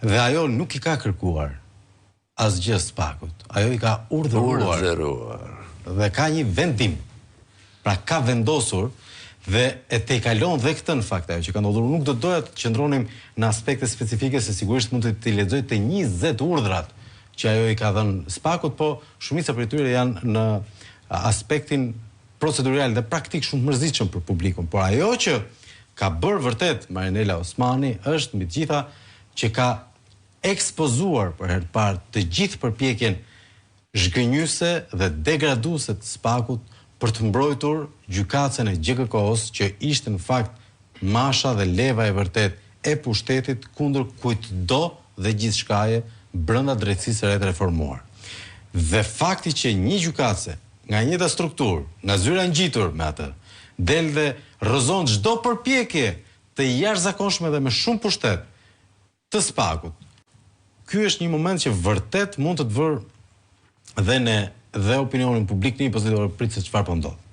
Dhe ajo nuk i ka kërkuar asgjë SPAK-ut. Ajo i ka urdhëruar. Urdhëruar. Dhe ka një vendim. Pra ka vendosur dhe e tejkalon dhe këtë në fakt ajo që ka ndodhur. Unë nuk do të doja të qëndronim në aspekte specifike se sigurisht mund të t'i lexoj të 20 urdhrat që ajo i ka dhënë SPAK-ut, po shumica prej tyre janë në aspektin procedurial dhe praktik shumë të mërzitshëm për publikun. Por ajo që ka bërë vërtet Marinela Osmani është mbi të gjitha që ka ekspozuar për herë të parë të gjithë përpjekjen zhgënjyese dhe degraduese të SPAK-ut për të mbrojtur gjykatësen e GJKKO-së që ishte në fakt masha dhe leva e vërtetë e pushtetit kundër kujtdo dhe gjithçkaje brenda drejtësisë së re të reformuar. Dhe fakti që një gjykatëse nga e njëjta strukturë, nga zyra ngjitur me atë, del dhe rrëzon çdo përpjekje të jashtëzakonshme dhe me shumë pushtet të SPAK-ut. Ky është një moment që vërtet mund të të vërë dhe ne dhe opinionin publik në një pozitë prit se çfarë po ndodh.